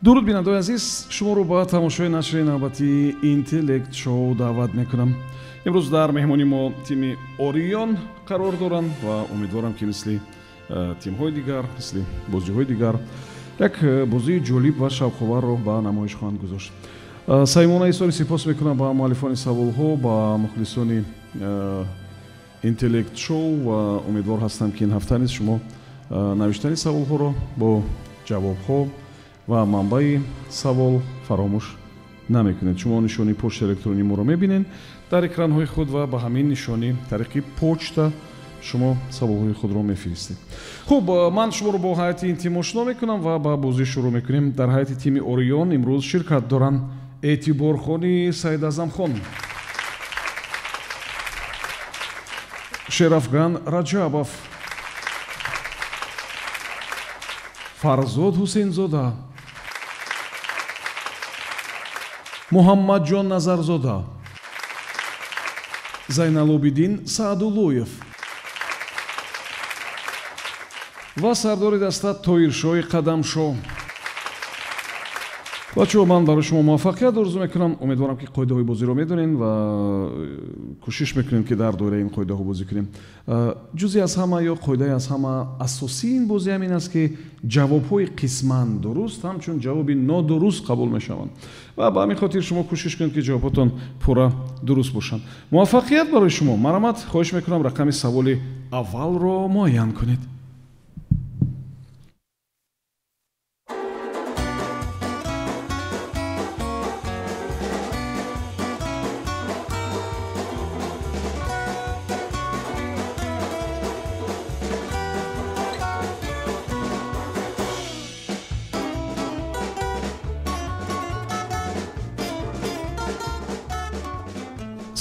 Дуруд, бинандаои азиз, шуморо ба тамошои нашри навбатии Интеллект Шоу даъват мекунам. Имрӯз дар меҳмони мо тими Ориён қарор доранд ва умедворам, ки мисли тимҳои дигар, мисли бозиҳои дигар як бозии ҷолиб ва шавқоварро ба намоиш хоҳанд гузошт. Самимона изҳори сипос мекунам ба муаллифони саволҳо, ба мухлисони Интеллект Шоу ва умедвор ҳастам, ки ин ҳафта низ шумо навиштани саволҳоро бо ҷавобҳо ва манбаи савол фаромӯш намекунед. Шумо нишонии почтаи электронии моро мебинед дар экранҳои худ ва ба ҳамин нишонӣ тариқи почта шумо саволҳои худро мефиристед. Хуб, ман шуморо бо ҳайати ин тим ошно мекунам ва ба бозӣ шурӯъ мекунем. Дар ҳайати тими Ориён имрӯз ширкат доранд Эътиборхони Саидазамхон, Шерафган Раҷабов, Фарзод Ҳусейнзода, Муҳаммадҷон Назарзода, Зайналобиддин Саъдуллоев ва сардори даста Тоиршоҳи Қадамшоҳ. Бачаҳо, ман барои шумо муваффақият орзу мекунам. Умедворам, ки қоидаҳои бозиро медонем ва кӯшиш мекунем, ки дар доираи ин қоидаҳо бозӣ кунем. Ҷузъе аз ҳама ё қоидаи аз ҳама асосии ин бозӣ ҳамин аст, ки ҷавобҳои қисман дуруст ҳамчун ҷавоби нодуруст қабул мешаванд ва ба ҳамин хотир шумо кӯшиш кунед, ки ҷавобҳотон пурра дуруст бошанд. Муваффақият барои шумо. Марҳамат, хоҳиш мекунам, рақами саволи аввалро муайян кунед.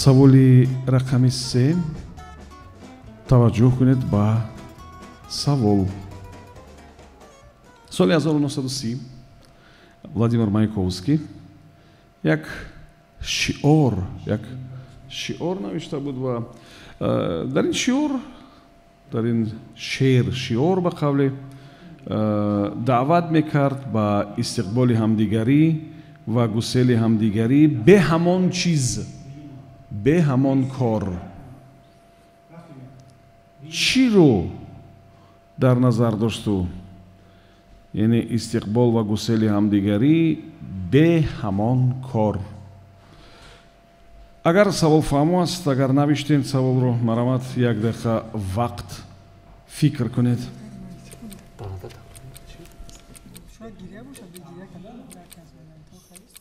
Саволи рақами 3. Таваҷҷӯҳ кунед ба савол. Соли 1930 Владимир Маяковский як шиор навишта буд ва дар ин шиор, дар ин шеър, шиор ба қавле, даъват мекард ба истиқболи ҳамдигарӣ ва гусели ҳамдигарӣ бе ҳамон чиз, бе ҳамон кор. Чиро дар назар дошту? Яъне истиқбол ва гусели ҳамдигарӣ бе ҳамон кор. Агар савол фаҳмо аст, агар навиштем саволро, марҳамат, як дақиқа вақт фикр кунед. Шояд гиря бошад, бе гиря кардан дарк аз вариантҳо хайст.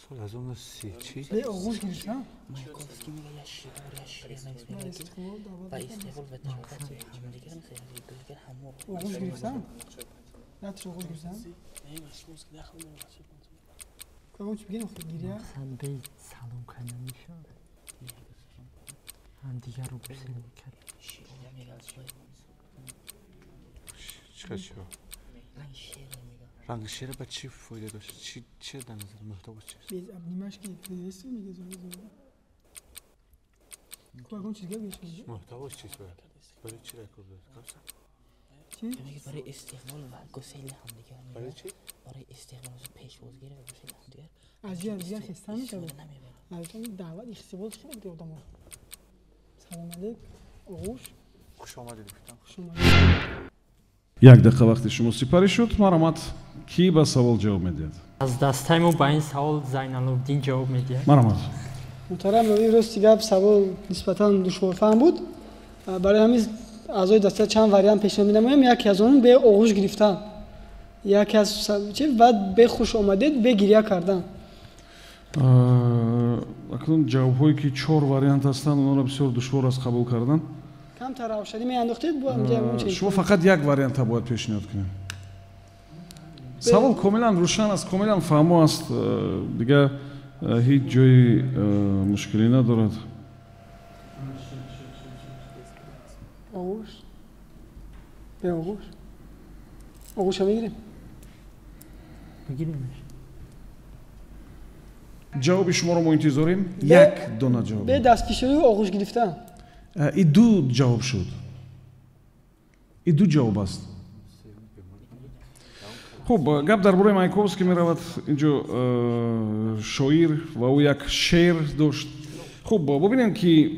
Соли 1930 чӣ? Бе оғӯш гирифтан. Маяковский мега я шиор, я шеър навис Ба мега, ки истиқбол даъват ба мекард. истиқбол ва даъвати ҳамдигар, мисл дигар ҳамо. Оғӯш гирифтан, ратш оғӯш гирифтан. Кагон чӣ бигем охир, гиря? Мақсад бе салом кардан мешавад, ҳамдигарро гусел мекард. Шиор мега. Чӣ шиор? Ранги шеър мега. Ранги шеър ба чӣ фоида дошт? Чӣ чӣ дар назар, муҳтаво чист? Без обнимашки, приветствие мега, зора зора. Кагон чиз гап геш. Муҳтавош чист? Бояд барои чӣ дар кор буд? Чӣ? Мега барои истиқбол ва гусели ҳамдигар мега. Барои чӣ? Барои истиқбол, пешвозгирӣ ва гусели ҳамдигар. Аз ҷиҳат дигар хестан мешавад. Истифода намебарад. Аз он даъват, истиқбол чӣ хел одамо? Салом алейк, оғӯш. Хуш омадед гуфтам. Хуш омадед. Як дақиқа вақти шумо сипарӣ шуд. Марҳамат, кӣ ба савол ҷавоб медиҳад? Аз дастаи мо ба ин савол Зайналобдин ҷавоб медиҳад. Марҳамат. Муҳтарам ровӣ, рости гап, савол нисбатан душворфаҳм буд. Барои ҳамин аъзои даста чанд вариант пешниҳод менамоям. Яке аз он бе оғӯш гирифтан, яке аз чи, баъд бе хуш омадед, бе гиря кардан. Акнун ҷавобҳое, ки чор вариант ҳастанд, онҳоро бисёр душвор аст қабул кардан. Камтар равшанӣ меандохтед, бо ҳамҷа ягон чиз. Шумо фақат як варианта бояд пешниҳод кунед. Савол комилан рӯшан аст, комилан фаҳмо аст, дигар ҳеҷ ҷои мушкилӣ надорад. Оғӯш, бе оғӯш, оғӯша мегирем. Мегиремаш. Ҷавоби шуморо мо интизорем, як дона ҷавоб. Бе дастфишорию оғӯш гирифтан. И ду ҷавоб шуд, и ду ҷавоб аст. Хуб, гап дар бораи Маяковский меравад. Инҷо шоир ва ӯ як шеър дошт. Хуб, бубинем, ки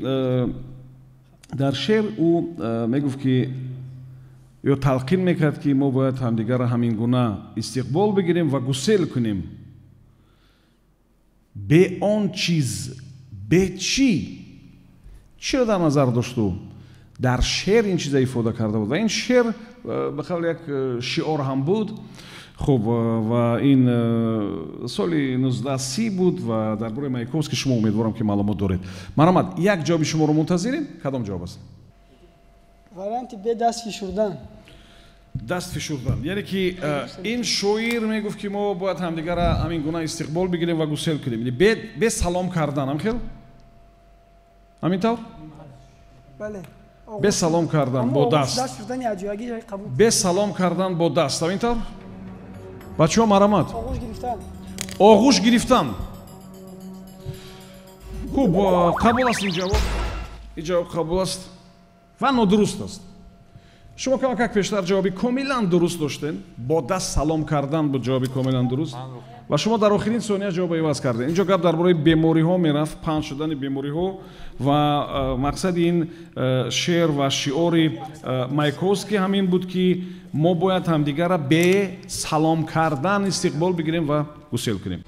дар шеър ӯ мегуфт, ки ё талқин мекард, ки мо бояд ҳамдигарро ҳамин гуна истиқбол бигирем ва гусел кунем. Бе он чиз, бе чӣ? Чиро дар назар дошт ӯ? Дар шеър ин чиза ифода карда буд ва ин шеър ба қавли як шиор ҳам буд. Хуб, ва ин соли 1930 буд ва дар бораи Маяковский шумо умедворам, ки маълумот доред. Марҳамат, як ҷавоби шуморо мунтазирем. Кадом ҷавоб аст? Варианти Б, даст фишурдан. Даст фишурдан, яъне ки ин шоир мегуфт, ки мо бояд ҳамдигарро ҳамин гуна истиқбол бигирем ва гусел кунем, бе салом кардан. Ҳам хел, ҳамин тавр? Бале. Бе салом кардан бо даст, бе салом кардан бо даст, ҳамин тавр? Бачаҳо, марҳамат. Оғӯш гирифтан. Оғӯш гирифтан. Хуб, қабул аст ин ҷавоб. Ин ҷавоб қабул аст ва нодуруст аст. Шумо камакак пештар ҷавоби комилан дуруст доштен. Бо даст салом кардан буд ҷавоби комилан дуруст ва шумо дар охирин сония ҷавоба иваз кардед. Инҷо гап дар бораи бемориҳо мерафт, паҳн шудани бемориҳо ва мақсади ин шеър ва шиори Маяковский ҳамин буд, ки мо бояд ҳамдигарро бе салом кардан истиқбол бигирем ва гусел кунем.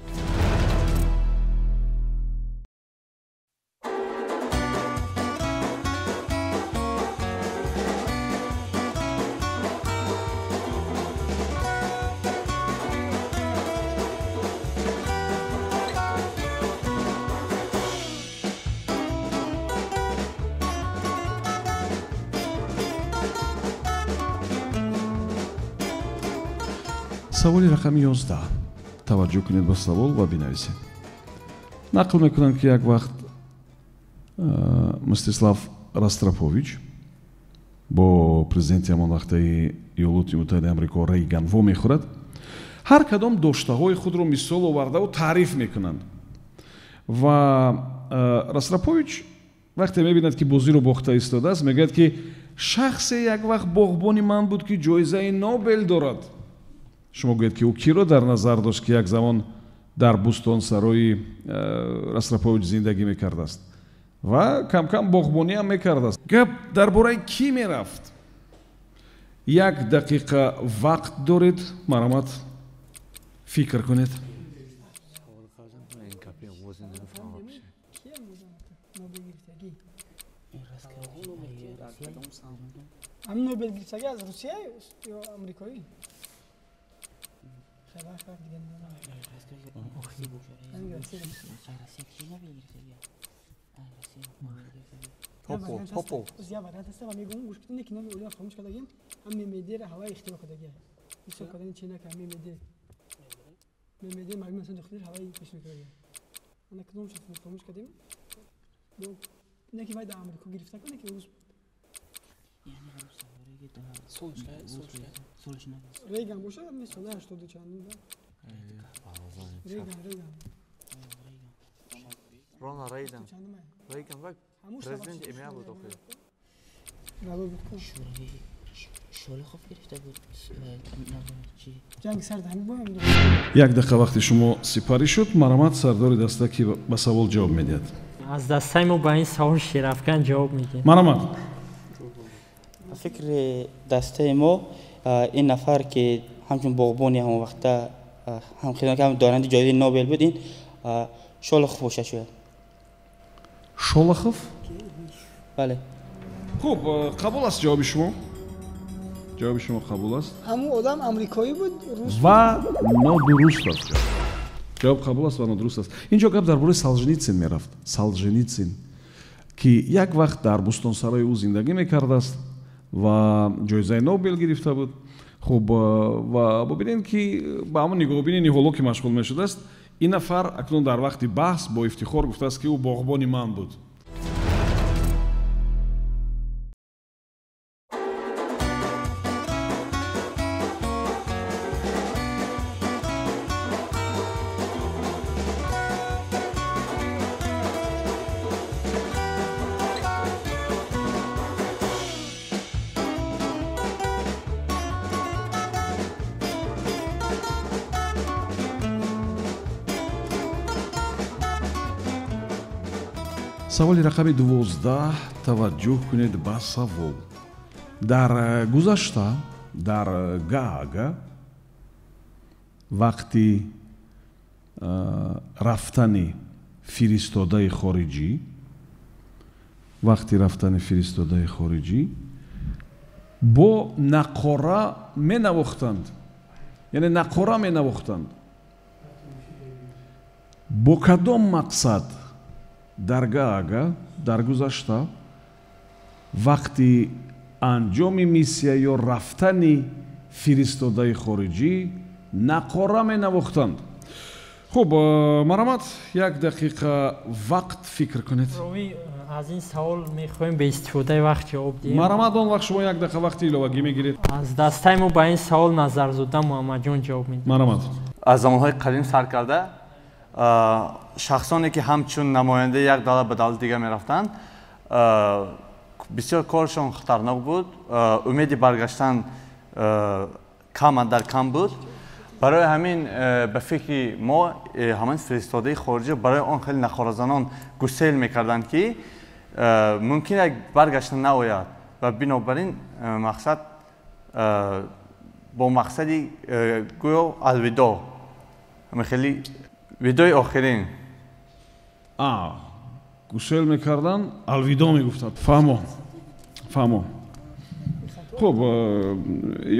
Саволи рақами 11. Таваҷҷӯҳ кунед ба савол ва бинависед. Нақл мекунанд, ки як вақт Мстислав Ростропович бо президенти ҳамон вақтаи Иёлоти Муттаҳидаи Амрико Рейган вомехӯрад. Ҳар кадом доштаҳои худро мисол овардаву таъриф мекунанд ва Ростропович вақте мебинад, ки бозиро бохта истодааст, мегӯяд, ки шахсе як вақт боғбони ман буд, ки ҷоизаи Нобел дорад. Шумо гӯед, ки ӯ киро дар назар дошт, ки як замон дар бӯстонсарои Ростропович зиндагӣ мекардааст ва камкам боғбониам мекардааст? Гап дар бораи кӣ мерафт? Як дақиқа вақт доред, марҳамат, фикр кунед. Ҳамин Нобел гирифтагӣ аз Русия ё амрикоӣ? Попов. Я вариант аст ва мегӯм, гӯш кунед, ки номи ӯро фаромӯш кардагим. Ҳам Мемедера ҳаваи ихтироъ кардагия. Ҳисоб кардани ченака Мемеде. Мемеде маълум аст, дохилиш ҳаваи пешниҳод кардагия. Ана кадомшо фаромӯш кардем? Не ки вай дар Амрико гирифта куне, ки рус. Рейган бошад, ами соли 80 чанд. Рейган, Рейган. Роналд Рейган. Рейган вай президент МА буд охир. Шолохов гирифта буд. Ҷанги сард ҳамин боям. Як дақиқа вақти шумо сипарӣ шуд. Марҳамат, сардори даста, ки ба савол ҷавоб медиҳад. Аз дастаи мо ба ин савол Шерафган ҷавоб медиҳад. Марҳамат. Фикри дастаи мо, ин нафар, ки ҳамчун боғбони ҳамон вақта ҳам хидмат, ҳам дорандаи ҷоизаи Нобел буд, ин Шолохов бошад шояд. Шолохов? Бале. Хуб, қабул аст ҷавоби шумо. Ҷавоби шумо қабул аст. Ҳамун одам амрикоӣ буд, рус? Ва нодуруст аст. Ҷавоб қабул аст ва нодуруст аст. Инҷо гап дар бораи Солженицин мерафт. Солженицин, ки як вақт дар бӯстонсарои ӯ зиндагӣ мекардааст ва ҷоизаи Нобел гирифта буд. Хуб, ва бубинед, ки ба ҳамон нигоҳубини ниҳоло ки машғул мешудааст, ин нафар акнун дар вақти баҳс бо ифтихор гуфтааст, ки ӯ боғбони ман буд. Саволи рақами 12. Таваҷҷӯҳ кунед ба савол. Дар гузашта дар Гаага вақти рафтани фиристодаи хориҷӣ, вақти рафтани фиристодаи хориҷӣ бо нақора менавохтанд, яъне нақора менавохтанд. Бо кадом мақсад дар Гаага дар гузашта вақти анҷоми миссия ё рафтани фиристодаи хориҷӣ нақора менавохтанд? Хуб, марҳамат, як дақиқа вақт фикр кунед. Аз ин савол мехоҳем бе истифодаи вақт ҷавоб диҳем. Марҳамат, он вақт шумо як дақиқа вақти иловагӣ мегиред. Аз дастаи мо ба ин савол Назарзода Муҳаммадҷон ҷавоб медиҳад. Марҳамат. Аз замонҳои қадим сар карда шахсоне ки ҳамчун намояндаи як давлат ба давлати дигар мерафтанд, бисёр коршон хатарнок буд, умеди баргаштан кам дар кам буд. Барои ҳамин ба фикри мо ҳамин фиристодаи хориҷӣ барои он хеле нақоразанон гусел мекарданд, ки мумкин як баргаштан наояд ва бинобар ин мақсад бо мақсади гӯё алвидо, ҳамин хеле видои охирин. Гусел мекарданд, алвидо мегуфтанд. Фаҳмо, фаҳмо. Хуб,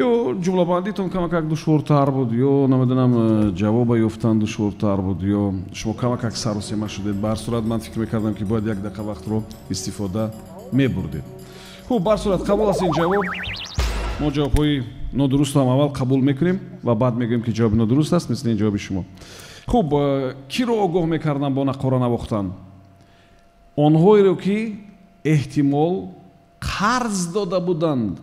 ё ҷумлабандитон камакак душвортар буд, ё намедонам ҷавоба ёфтан душвортар буд, ё шумо камакак сарусема шудед. Ба ҳар сурат ман фикр мекардам, ки бояд як дақиқа вақтро истифода мебурдед. Хуб, ба ҳар сурат қабул аст ин ҷавоб. Мо ҷавобҳои нодурустро ҳам аввал қабул мекунем ва баъд мегӯем, ки ҷавоби нодуруст аст, мисли ин ҷавоби шумо. Хуб, киро огоҳ мекардам бо нақора навохтан? Онҳоеро, ки эҳтимол қарз дода буданд.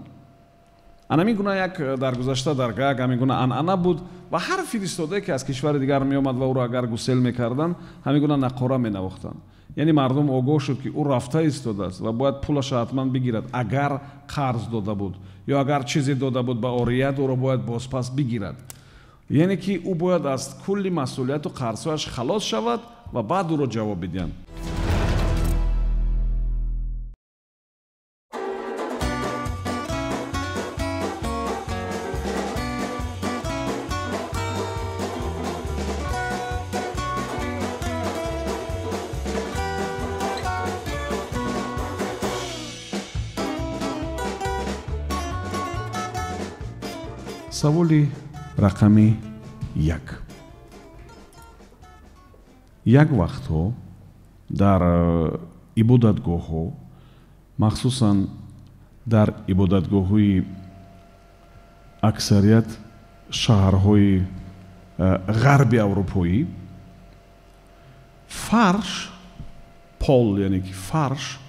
Ана ҳамин гуна як дар гузашта дар Гаага ҳамин гуна анъана буд ва ҳар фиристодае, ки аз кишвари дигар меомад ва ӯро агар гусел мекарданд, ҳамин гуна нақора менавохтанд. Яъне мардум огоҳ шуд, ки ӯ рафта истодааст ва бояд пулаша ҳатман бигирад, агар қарз дода буд ё агар чизе дода буд ба орият, ӯро бояд бозпас бигирад. Яъне ки ӯ бояд аз кулли масъулияту қарзҳояш халос шавад ва баъд ӯро ҷавоб бидиҳанд. Саволи рақами 1. Як вақтҳо дар ибодатгоҳҳо, махсусан дар ибодатгоҳҳои аксарият шаҳрҳои ғарби аврупоӣ, фарш, пол, яъне ки фарш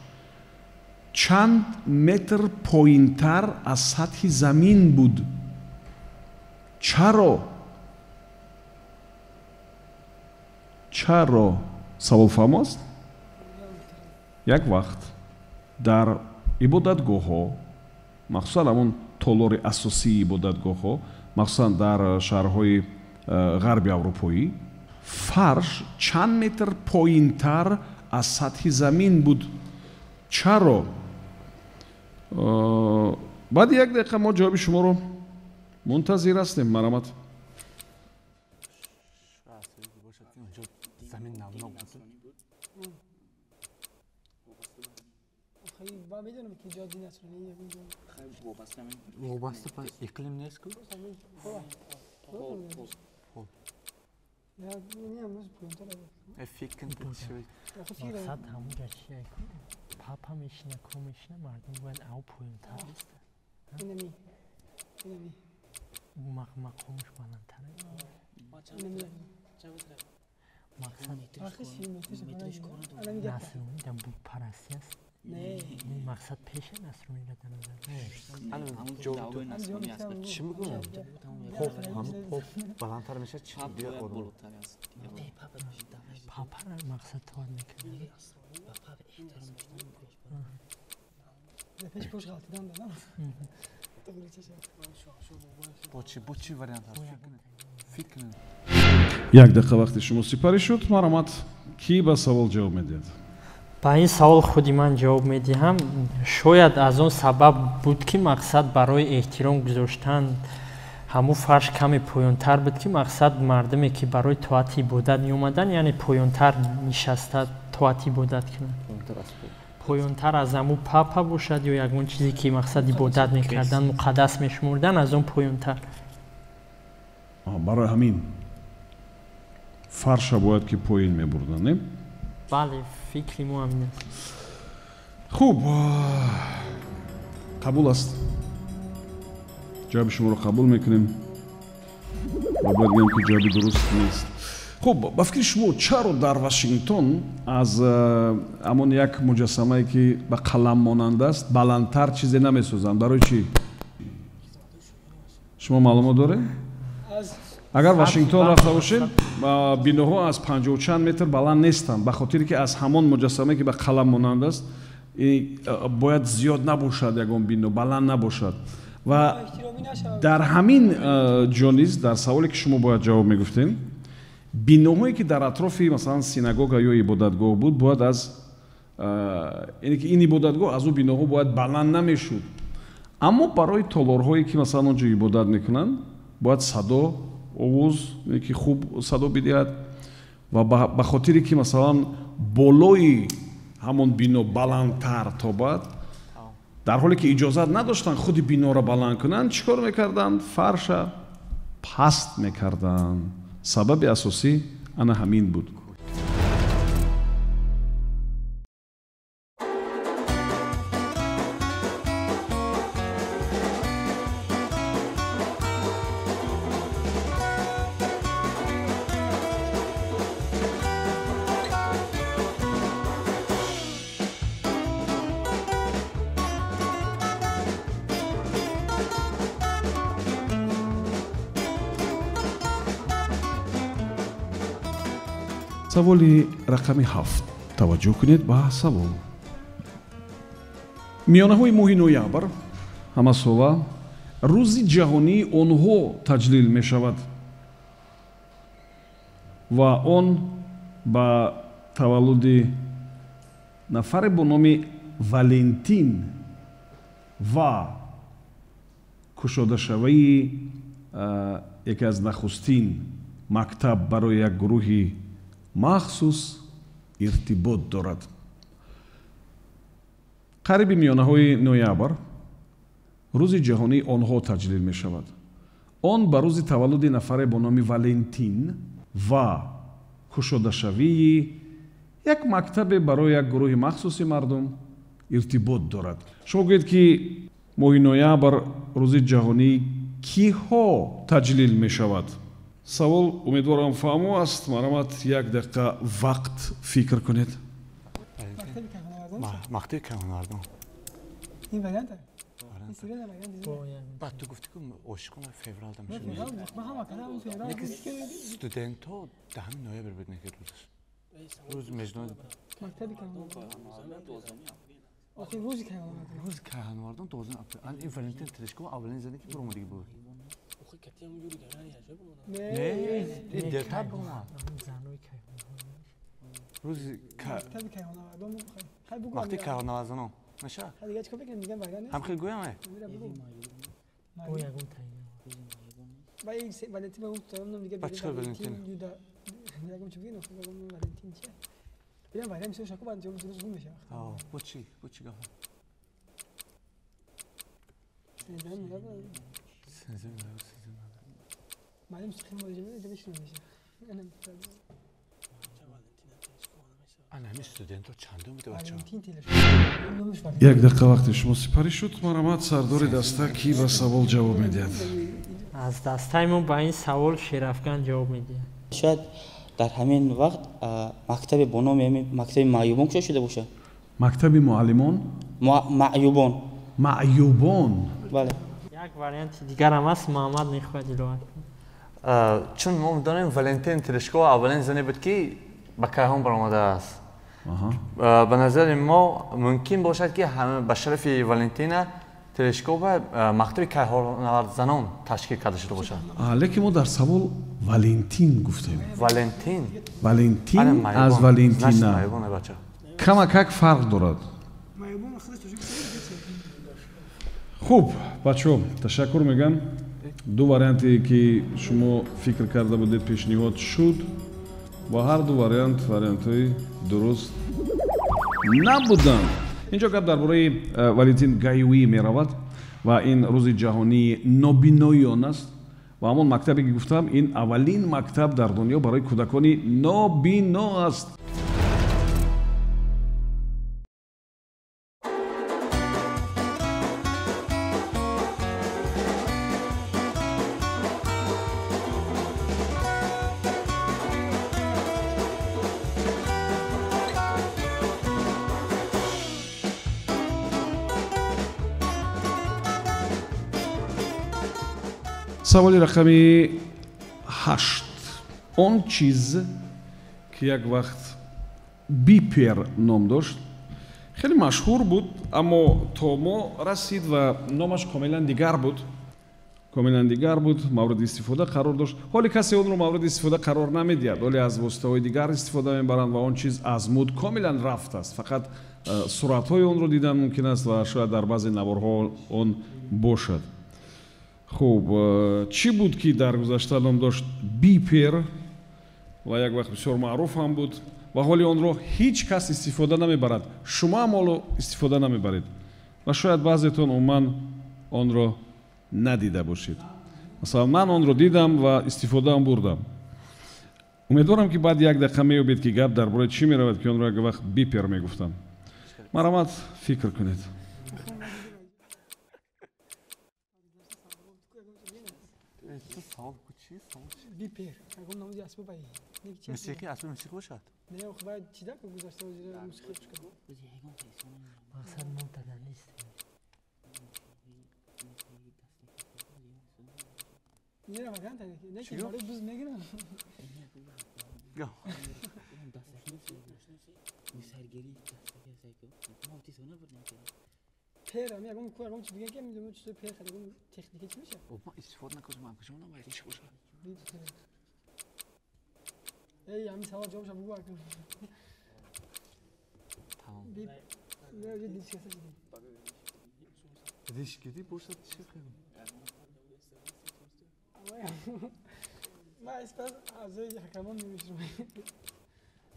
чанд метр поинтар аз сатҳи замин буд. Чаро? Чаро? Савол фаҳмо аст? Як вақт дар ибодатгоҳҳо, махсусан ҳамон толори асосии ибодатгоҳҳо, махсусан дар шаҳрҳои ғарби аврупоӣ, фарш чанд метр поинтар аз сатҳи замин буд. Чаро? Баъди як дақиқа мо ҷавоби шуморо мунтазир ҳастем. Марҳамат. Вобаста ба иқлим нест ку? Мақсад ҳамунҷа чия? Папа мешина, ко мешина, мардум бояд ав поинтар иста. Мақомаш баландтар. Мақсад Насрунӣ дар бутпарастӣ аст. Мақсад пеша Насрунӣро дар назар. Чӣ мегӯям? Поп баландтар мешавад, чӣ Папаро мақсад тоат мекунад. Бо чӣ вариант ҳаст? Фикр кунед. Як дақиқа вақти шумо сипарӣ шуд. Марҳамат, кӣ ба савол ҷавоб медиҳад? Ба ин савол худи ман ҷавоб медиҳам. Шояд аз он сабаб буд, ки мақсад барои эҳтиром гузоштан ҳамун фарш каме поёнтар буд, ки мақсад мардуме, ки барои тоати ибодат меомаданд, яъне поёнтар нишаста тоати ибодат кунанд. Поёнтар аз ҳамун папа бошад ё ягон чизе, ки мақсад ибодат мекарданд, муқаддас мешумурданд, аз он поёнтар. Барои ҳамин фарша бояд ки поин мебурданд, не? Бале, фикри мо ҳамин аст. Хуб, қабул аст. Ҷавоби шуморо қабул мекунем ва бояд гӯем, ки ҷавоби дуруст нест. Хуб, ба фикри шумо, чаро дар Вашингтон аз ҳамон як муҷассамае, ки ба қалам монанд аст, баландтар чизе намесозанд? Барои чӣ? Шумо маълумот доред? Агар Вашингтон рафта бошед, биноҳо аз 50 чанд метр баланд нестанд, ба хотире ки аз ҳамон муҷассамае, ки ба қалам монанд аст, бояд зиёд набошад, ягон бино баланд набошад. Ва дар ҳамин ҷо низ, дар саволе, ки шумо бояд ҷавоб мегуфтем, биноҳое, ки дар атрофи, масалан, синагога ё ибодатгоҳ буд, бояд аз яъне ки ин ибодатгоҳ аз ӯ биноҳо бояд баланд намешуд. Аммо барои толорҳое, ки масалан он ҷо ибодат мекунанд, бояд садо, овоз, ки хуб садо бидиҳад, ва ба хотире ки, масалан, болои ҳамон бино баландтар тобад, дар ҳоле ки иҷозат надоштанд худи биноро баланд кунанд, чӣ кор мекарданд? Фарша паст мекарданд. Сабаби асосӣ ана ҳамин буд. Саволи рақами 7. Таваҷҷӯҳ кунед ба савол. Миёнаҳои моҳи ноябр ҳамасола рӯзи ҷаҳонии онҳо таҷлил мешавад ва он ба таваллуди нафаре бо номи Валентин ва кушодашавии яке аз нахустин мактаб барои як гурӯҳи махсус иртибот дорад. Қариби миёнаҳои ноябр рӯзи ҷаҳонии онҳо таҷлил мешавад. Он ба рӯзи таваллуди нафаре бо номи Валентин ва кушодашавии як мактабе барои як гурӯҳи махсуси мардум иртибот дорад. Шумо гӯед, ки моҳи ноябр рӯзи ҷаҳонии киҳо таҷлил мешавад? Савол, умедворам, фаҳмо аст. Марҳамат, як дақиқа вақт фикр кунед. Мактаби кайҳоннавардон. Ин вариант? Баъд ту гуфтӣ, ки ошиқон февралда мешавад. Студентҳо 10 ноябр буд, неки рӯзаш. Рӯзи международӣ. Мактаби кайҳоннавардон. Охир рӯзи кайҳоннавардон. Рӯзи кайҳоннавардон 12 апрел. Ин Валентин Терешкова аввалин зане, ки баромадагӣ буд. Не, дертар баромад. Рӯзи вақти кайҳоннавардонон. Наша? Ҳам хел гӯям? Ба чӣ хел Валентин? Бо чӣ? Бо чӣ гап? Як дақиқа вақти шумо сипарӣ шуд. Марҳамат, сардори даста, кӣ ба савол ҷавоб медиҳад? Аз дастаи мо ба ин савол Шерафган ҷавоб медиҳад. Шояд дар ҳамин вақт мактабе бо номи мактаби маъюбон кушода шуда бошад. Мактаби муаллимон? Маъюбон. Маъюбон? Бале. Як варианти дигарам аст, Муҳаммад мехоҳад илова. Чун мо медонем, Валентин Терешкова аввалин зане буд, ки ба кайҳон баромадааст. Ба назари мо мумкин бошад, ки ба шарафи Валентина Терешкова мактаби кайҳоннавардзанон ташкил карда шуда бошад. Лекин мо дар савол Валентин гуфтем. Валентин. Валентин аз Валентина. Камакак фарқ дорад. Хуб, бачаҳо, ташаккур мегӯям. Ду варианте ки шумо фикр карда будед пешниҳод шуд ва ҳар ду вариант вариантҳои дуруст набуданд. Инҷо гап дар бораи Валентин Гаюӣ меравад ва ин рӯзи ҷаҳонии нобиноён аст ва ҳамон мактабе ки гуфтам, ин аввалин мактаб дар дунё барои кӯдакони нобино аст. Саволи рақами 8. Он чиз ки як вақт бипер ном дошт, хеле машҳур буд, аммо то мо расид ва номаш комилан дигар буд. Комилан дигар буд, мавриди истифода қарор дошт. Ҳоле касе онро мавриди истифода қарор намедиҳад, ҳоле аз воситаҳои дигар истифода мебаранд ва он чиз аз муд комилан рафт аст. Фақат суратҳои онро дидан мумкин аст ва шояд дар баъзе наворҳо он бошад. Хуб, чӣ буд ки дар гузашта ном дошт бипер ва як вақт бисёр маъруф ҳам буд ва ҳоли онро ҳеҷ кас истифода намебарад. Шумо ҳам ҳоло истифода намебаред ва шояд баъзетон умуман онро надида бошед. Масалан, ман онро дидам ва истифодаам бурдам. Умедворам ки баъд як дақиқа меёбед ки гап дар бораи чӣ меравад ки онро як вақт бипер мегуфтам. Марҳамат, фикр кунед. Бипер. Ягон намуди асбоб ай. Мусиқӣ, асбоби мусиқӣ бошад? Не, охи бояд чида ки гузашта озира мусиқӣ гӯш кард. Мақсад мо дада нестем. Не, вариант ай. Не ки барои буз мегирам. Пер, ами ягон ку ягон чи дига ки медонам чизои пер хеле ягон техника чи мешавад? Ма истифода накардам, ман куҷо намояд ин чи бошад? Эй, ами савол ҷавобша бугу акун. Тамом. Не, оҷа дилшикаста шудем. Дилшикадӣ бошад чи хеле? Ман испас аъзои ҳакамон мешунам.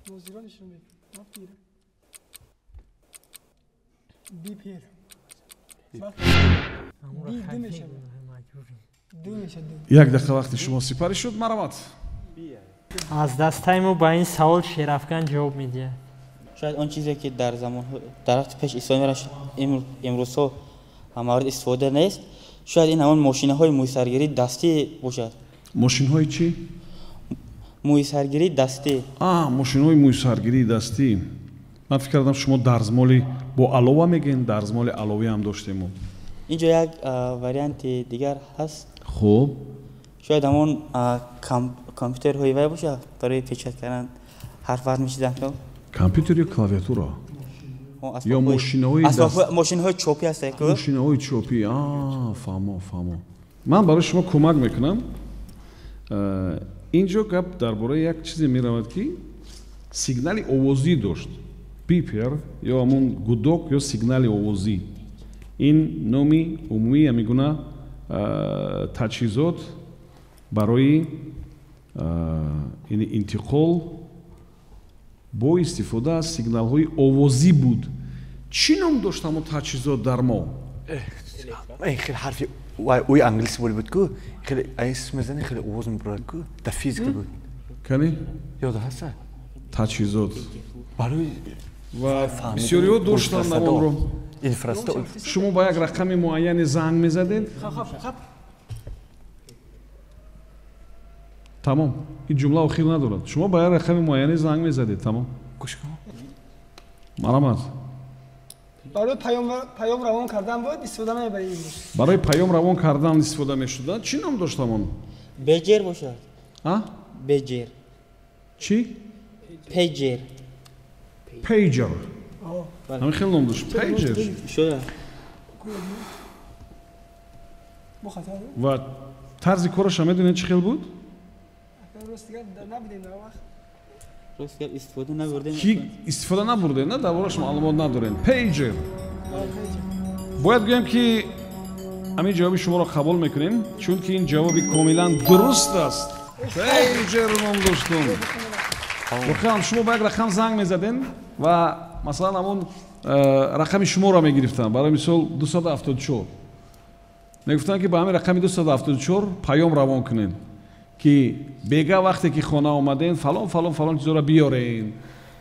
Нозирон нишон мекунам. Нафтира. Бипер. Як дақиқа вақти шумо сипарӣ шуд, марҳамат. Аз дастаи мо ба ин савол Шерафган ҷавоб медиҳад. Шояд он чизе ки дар замон дар вақти пеш исломӣ имрӯзҳо мавриди истифода нест, шояд ин ҳамон мошинаҳои мӯйсаргирии дастӣ бошад. Мошинҳои чӣ? Мӯйсаргирии дастӣ. Мошинҳои мӯйсаргирии дастӣ. Ман фикр кардам шумо дарзмоли бо алова мегӯед, дарзмоли аловӣ ҳам доштем. Инҷо як варианти дигар ҳаст. Хуб. Шояд ҳамон компютерҳои вай бошад барои печат кардан ҳарф вард мешиданд. Компютер ё клавиатура? Ё мошинаҳои мошинаҳои чопӣ ҳастанд ку? Мошинаҳои чопӣ. Фаҳмо, фаҳмо. Ман барои шумо кӯмак мекунам. Инҷо гап дар бораи як чизе меравад ки сигнали овозӣ дошт. Бипер ё ҳамон гудок ё сигнали овозӣ. Ин номи умумии ҳамин гуна таҷҳизот барои интиқол бо истифода аз сигналҳои овозӣ буд. Чӣ ном дошт ҳамон таҷҳизот дар мо? Хеле ҳарфи ӯи англисӣ боли буд ку, хеле ис мезани, хеле овоз мебурад ку, дар физика буд. Кани? Ёда ҳаста? Таҷҳизот. Барои ва бисёриҳо доштанд онро. Шумо ба як рақами муайяне занг мезадед. Тамом. Ин ҷумла охир надорад. Шумо ба як рақами муайяне занг мезадед. Тамом. Гӯш кун. Марҳамат. Барои паём равон кардан бояд истифода мебаред. Барои паём равон кардан истифода мешуданд. Чӣ ном дошт ҳамон? Беҷер бошад. А? Беҷер. Чӣ? Пейҷер. Пейҷер. Ҳамин хел ном дошт. Пейҷер. Шояд. Ва тарзи кораша медонед чӣ хел буд? Рост дигар набудем дар вақт. Рост гап истифода набурдем. Ки истифода набурдем, на дар борааш маълумот надорем. Пейҷер. Бояд гӯем ки ҳамин ҷавоби шуморо қабул мекунем, чунки ин ҷавоби комилан дуруст аст. Пейҷер ном доштум. Воқеан шумо ба як рақам занг мезадем ва масалан ҳамон рақами шуморо мегирифтанд. Барои мисол 274. Мегуфтанд ки ба ҳамин рақами 274 паём равон кунед ки бега вақте ки хона омаден фалон фалон фалон чизоро биёрен.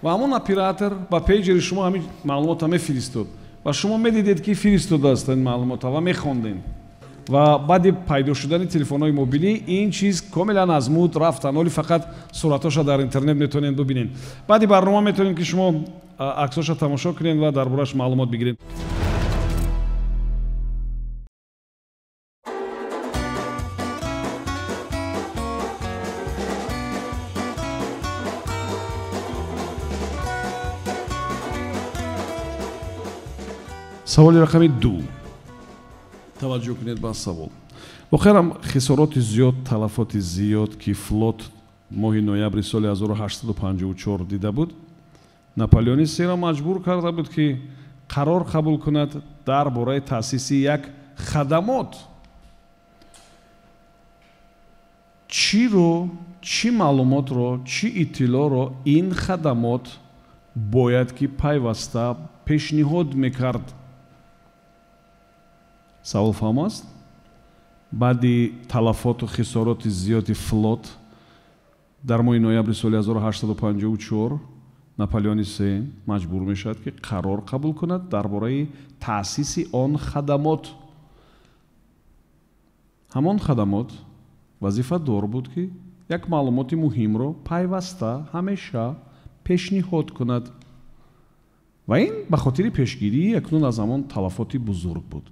Ва ҳамон оператор ба пейҷери шумо ҳамин маълумотро мефиристод ва шумо медидед ки фиристодааст ин маълумотро ва мехонден. Ва баъди пайдо шудани телефонҳои мобилӣ ин чиз комилан аз муд рафтан. Оли фақат суратҳоша дар интернет метавонед бибинед. Баъди барнома метавонед ки шумо аксҳоша тамошо кунед ва дар борааш маълумот бигиред. Саволи рақами 2. Таваҷҷӯҳ кунед ба савол. Воқеан хисороти зиёд, талафоти зиёд ки флот моҳи ноябри соли 1854 дида буд, Наполеони Серо маҷбур карда буд ки қарор қабул кунад дар бораи таъсиси як хадамот. Чиро, чӣ маълумотро, чӣ иттилоъро ин хадамот бояд ки пайваста пешниҳод мекард? Савол фаҳм аст? Баъди талафоту хисороти зиёди флот дар моҳи ноябри соли 1854 Наполеони се маҷбур мешавад ки қарор қабул кунад дар бораи таъсиси он хадамот. Ҳамон хадамот вазифадор буд ки як маълумоти муҳимро пайваста ҳамеша пешниҳод кунад ва ин ба хотири пешгирии акнун аз ҳамон талафоти бузург буд.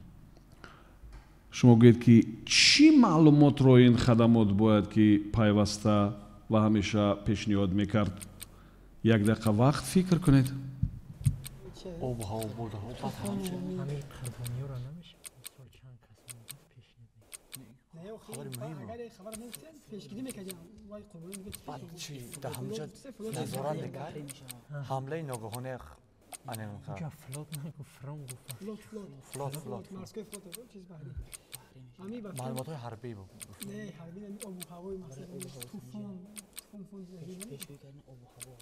Шумо гӯед ки чӣ маълумотро ин хадамот бояд ки пайваста ва ҳамеша пешниҳод мекард? Як дақиқа вақт фикр кунед. ҳамлаи ногаҳоне маълумотҳои ҳарбӣ буд.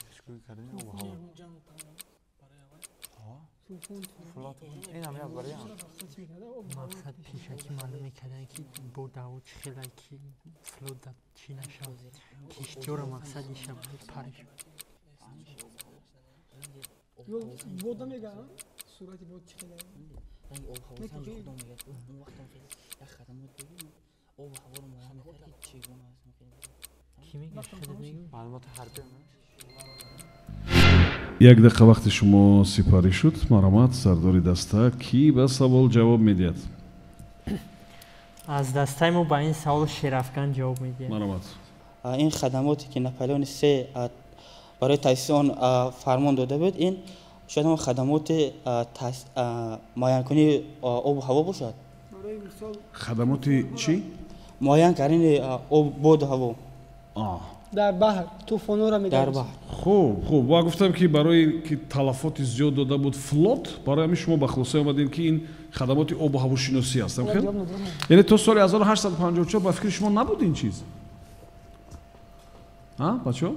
Пешгӯӣ кардани обу ҳаво. Мақсад пешакӣ маълум мекарданд ки бо даъво чӣ хела ки флот чӣ нашавад, киштиёро мақсад иша париш. Бода мегӯям сурати бод чӣ хела. Як дақиқа вақти шумо сипарӣ шуд. Марҳамат, сардори даста кӣ ба савол ҷавоб медиҳад? Аз дастаи мо ба ин савол Шерафган ҷавоб медиҳад. Марҳамат. Ин хадамоте ки Наполеони се барои таъсиси он фармон дода буд, ин шояд ҳамон хадамоти муайянкунии обу ҳаво бошад. Хадамоти чӣ? Муайян кардани боду ҳаво. Дар баҳр тӯфонҳоро мегӯянд. Дар баҳр. Хуб, хуб. Ва гуфтам ки барои ки талафоти зиёд дода буд флот, барои ҳамин шумо ба хулосае омадем ки ин хадамоти обу ҳавошиносӣ аст. Яъне то соли 1854 ба фикри шумо набуд ин чиз? А, бачаҳо?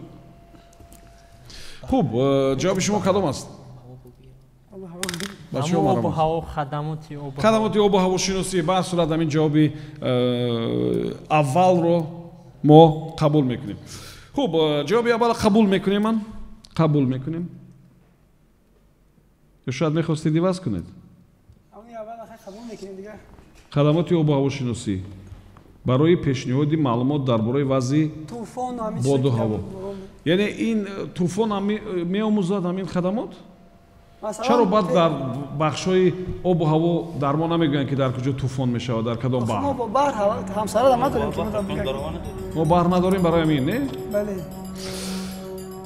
Хуб, ҷавоби шумо кадом аст? Хадамоти обу ҳавошиносӣ. Ба ҳар сурат ҳамин ҷавоби аввалро мо қабул мекунем. Хуб, ҷавоби аввалро қабул мекунем. Ман қабул мекунем. Ё шояд мехостед иваз кунед? Хадамоти обу ҳавошиносӣ барои пешниҳоди маълумот дар бораи вазъи боду ҳаво. Яъне ин тӯфон меомӯзад ҳамин хадамот? Чаро баъд дар бахшҳои обу ҳаво дар мо намегӯянд ки дар куҷо тӯфон мешавад, дар кадом баҳр? Мо баҳр ҳамсарада надорем ки мо баҳр надорем барои ҳамин, не? Бале.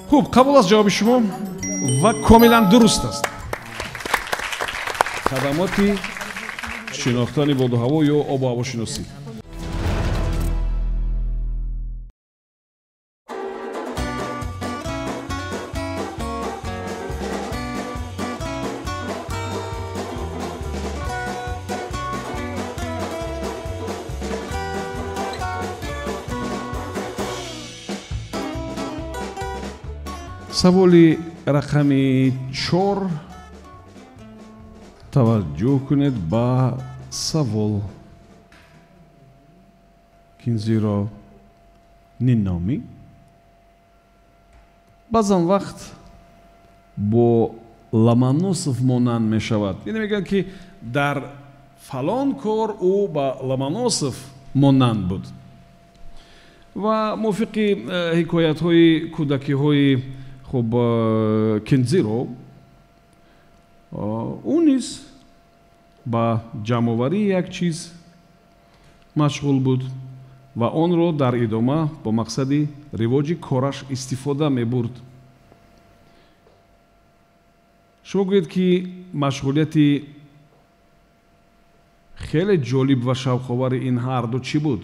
Хуб, қабул аст ҷавоби шумо ва комилан дуруст аст. Хадамоти шинохтани боду ҳаво ё обу ҳавошиносӣ. Саволи рақами 4. Таваҷҷӯҳ кунед ба савол. Кинзиро Ниноми баъзан вақт бо Ломоносов монанд мешавад. Яъне мегӯянд, ки дар фалон кор ӯ ба Ломоносов монанд буд. Ва мувофиқи ҳикоятҳои кӯдакиҳои хуб Кинзиро, ӯ низ ба ҷамъоварии як чиз машғул буд ва онро дар идома бо мақсади ривоҷи кораш истифода мебурд. Шумо гӯед, ки машғулияти хеле ҷолиб ва шавқовари ин ҳарду чӣ буд?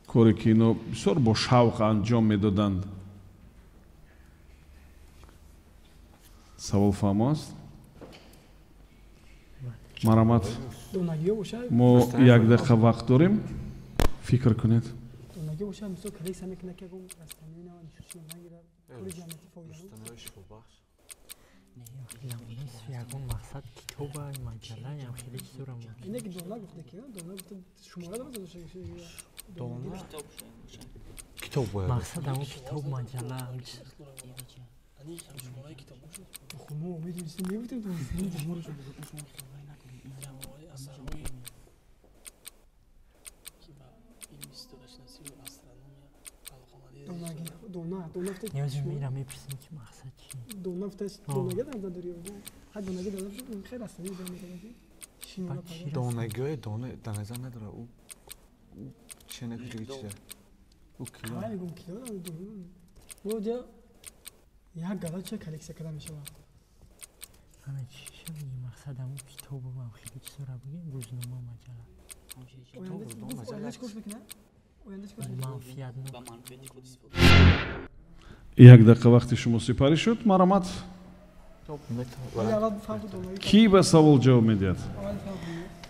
Коре ки ино бисёр бо шавқ анҷом медоданд. Савол фаҳмо аст? Марҳамат, мо як дақиқа вақт дорем, фикр кунед. Ягон мақсад китоба, маҷалла, ям хеле чизора. Китоб бояд. Мақсад ҳамон китоб, маҷалла. Ниёзи мира мепурсем, ки мақсад чи? Донагиҳои дона дар назар надорад. Ӯ че накуҷаги чиза? Ӯ кило. Як гала ча коллексия карда мешавад. Ана чи шавӣ мақсад ҳамон китобу ам хеле чизора бигем, рӯзнома, маҷалла. Як дақиқа вақти шумо сипарӣ шуд. Марҳамат, кӣ ба савол ҷавоб медиҳад?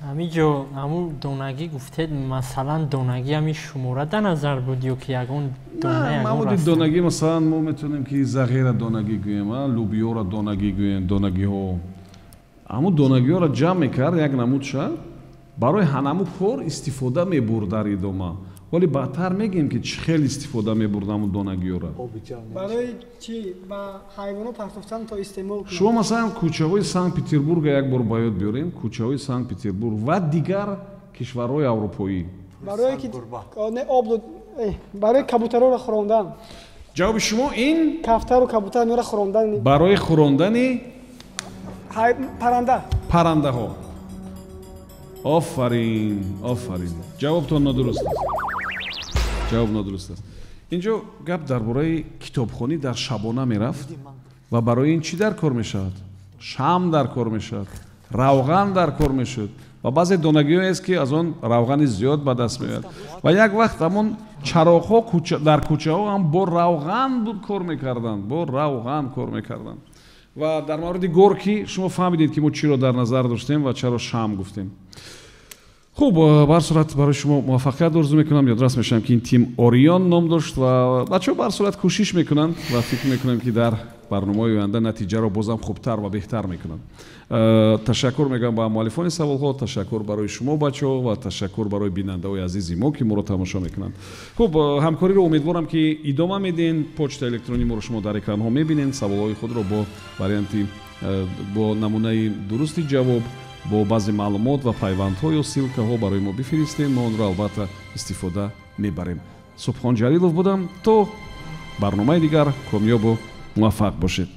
Ҳамин ҷо ҳамун донагӣ гуфтед, масалан донагӣ ҳамин шумора дар назар буд ё ки ягон дона? Маводи донагӣ, масалан мо метавонем ки зағира донагӣ гӯем, лӯбиёро донагӣ гӯем. Донагиҳо, ҳамун донагиҳоро ҷамъ мекард як намудша, барои ҳанаму кор истифода мебурд дар идома. Вале баъдтар мегӯем, ки чӣ хел истифода мебурд ҳамун донагиёро. Барои чӣ? Ба ҳайвонот партофтан то истеъмол кунанд. Шумо масалан кӯчаҳои Санкт Петербурга як бор ба ёд биёрем, кӯчаҳои Санкт Петербург ва дигар кишварҳои аврупоӣ. Барои ки об, барои кабутарҳоро хӯрондан. Ҷавоби шумо ин? Кафтару кабутар меора хӯрондан. Барои хӯрондани паранда. Парандаҳо. Офарин, офарин. Ҷавобтон нодуруст аст. Ҷавоб нодуруст аст. Инҷо гап дар бораи китобхонӣ дар шабона мерафт ва барои ин чӣ дар кор мешавад? Шам дар кор мешавад, равған дар кор мешуд ва баъзе донагиҳоест, ки аз он равғани зиёд ба даст меояд. Ва як вақт ҳамон чароғҳо дар кӯчаҳо ҳам бо равған буд кор мекарданд, бо равған кор мекарданд. Ва дар мавриди Горки шумо фаҳмидед, ки мо чиро дар назар доштем ва чаро шам гуфтем. Хуб, ба ҳар сурат барои шумо муваффақият орзу мекунам. Ёдрас мешавам, ки ин тим Орион ном дошт ва бачаҳо ба ҳар сурат кӯшиш мекунанд ва фикр мекунам, ки дар барномаҳои оянда натиҷаро бозам хубтар ва беҳтар мекунанд. Ташаккур мегӯям ба муаллифони саволҳо, ташаккур барои шумо бачаҳо ва ташаккур барои бинандаҳои азизи мо, ки моро тамошо мекунанд. Хуб, ҳамкориро умедворам, ки идома медиҳем. Почтаи электронии моро шумо дар экранҳо мебинед. Саволҳои худро бо варианти, бо намунаи дурусти ҷавоб, бо баъзе маълумот ва пайвандҳо ё ссилкаҳо барои мо бифиристем. Мо онро албатта истифода мебарем. Субҳон Ҷалилов будам. То барномаи дигар комёбу муваффақ бошед.